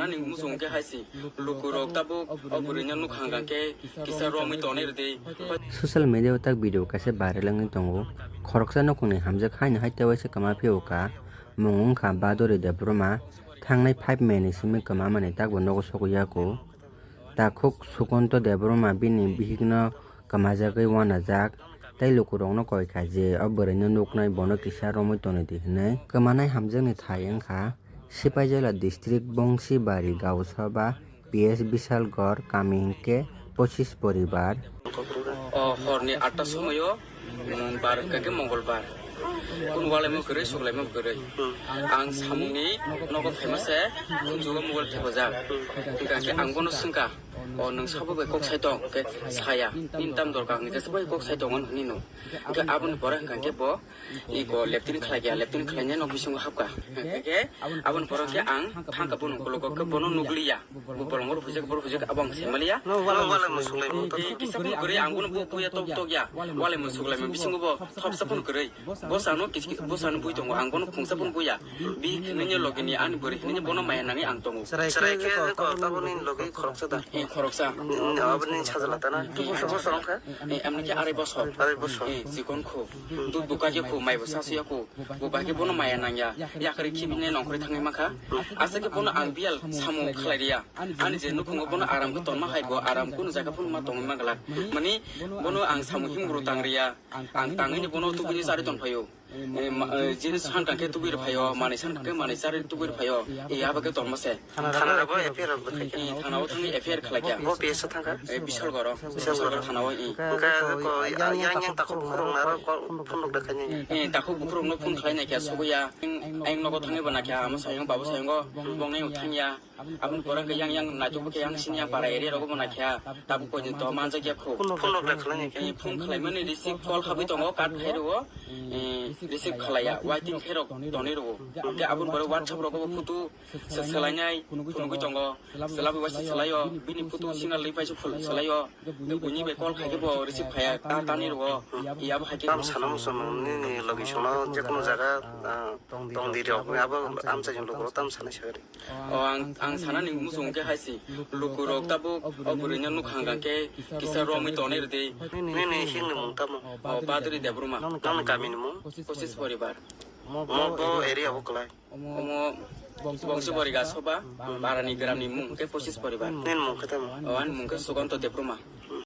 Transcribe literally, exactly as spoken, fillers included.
Ni muchung khe hai si, lukurok tabuk o bwrwino nukha hwnkha khe kisa romwi tonwi rwdi. Social media o tak video kaisa viral wngwi tongo. Khoroksa nukhungni hamjak haino hai tewaisa kwma phiyokha. Mung wngkha Badori Debbarma. Thangnai five May ni simi kwma mani takbo nogo sogwi yaku. Takhuk Sukanto Debbarma bini bihikno kwmajagwi uanajak, tei lukurokno koi kha je o bwrwino nuknai bono kisa romwi tonwi di hwnwi. Kwmanai hamjakni thai wngkha Sipaijala district Bongsibari Gausaba P S Bishalgarh kami hinkhe pochis poribar. O horni atta somoio, mm, bar hwnkha khe Mongolbar. Kun walaimo kwrwi, suklaimo kwrwi. Ang samungni nogo phaima se, khunjugo mobile thepajak. Hwnkha khe ang bono swngkha, "O nwng sabo bai kok sai tong?" Hwnkhe saya, "Nini tam dorkar?" Hwnkhe, "Sabo bai kok sai tongo," hwnwi no. Hwnkhe aboni pore hwnkha khe bo iko leptini khlai khe, leptini khlainai nok bisingo hapkha. Hwnkhe aboni pore khe ang thangkha bono ukulok khe bono nukliya. Bo bolongo rw huijak, bo rw huijak, abo ang se maliya. No, wala mo suklai mo. Kisa phone kwrwi ang bono bo buya tok tok ya. Wala mo suklai mo bisingo bo thopsa phone kwrwi. Bo sano kis kis, bo sano bui tongo, ang bono phungsa phone buya. Bi hinini logi ni ani bwrwi hinini bono maya nangwi ang tongo. Chwrai khe ko taboni logi khoroksa da. Eh, khoroksa. Aboni sajla tana. Bosor bosor wngkha? Eh, amni khe arai bosor. Arai bosor. Eh, chikon khu. Dud buka khe khu, mai bo sasuya khu. Bo bai khe bono maya nangya. Yakarwi khibini nongkhorwi thangwi mankha. Asa khe bono ang biyal samung khlai riya. Ani je nukhungo bono aram khe tonma hai bo aram kunu jaga phano ma tongwi ma glak. Mani bono ang samung himguru tang riya. Ang tangwini bono tubuni chari tong phaio. Eh, ma-, eh, jini san kang khe tubui rw phaio, manwi san kang khe manwi chari tubui rw phaio. Eh, abo khe tongma se. Thana rok bo F I R rok bo khai kha. Eh, thana o thangwi F I R khlai kha. Bo P S o thang kha? Eh, Bishalgarh o. Bishalgarh. Bishalgarh thana o, eh. Hwnkhe ko yang yang takhuk bukhurok naro phone rok da khainai. Eh, takhuk bukhurok no phone khlai nai kha, sugwi ya. Ang, ang nogo thangwi bo nakha, amo sayang, babu sayang o, bong nai thang ya. Aboni pore hwnkhe yang yang naitok khe yang sini yang para area rogo bo nakha. Tabuk poito manjak ya khu. Phone rok da khlai nai kha. Eh, phone khlai mani receive call habwi tongo, cut khai rwo. Eh, receive khlai ya, waiting khe rok tonwi rwo. Hwnkhe aboni pore WhatsApp rogo bo photo se-, selainai phunugwi tongo. Selabi waisa selaio, bini photo sinal ri paisa phul selaio. Buini bai call khai khe bo receive khaya, ta tani rwo. Iyabo hai khe. Tam sana muchung nini logi sono je kono jaga, ah, tong di rok, abo amchai jong lukurok tam sana sagari. O ang, ang sana ni muchung khe hai si, lukurok tabuk o bwrwino nukha hwnkha khe kisa romwi tonwi rwdi. Nini hingni mung tamo? O Badri Debbarma. Nono kami ni mung? Pochis poribar. Mo bo area bo kwlai. Omo Bongsi Boriga soba, barani gram ni mung khe pochis poribar. Nini mung khe tamo? O ani mung khe Sukanto Debbarma.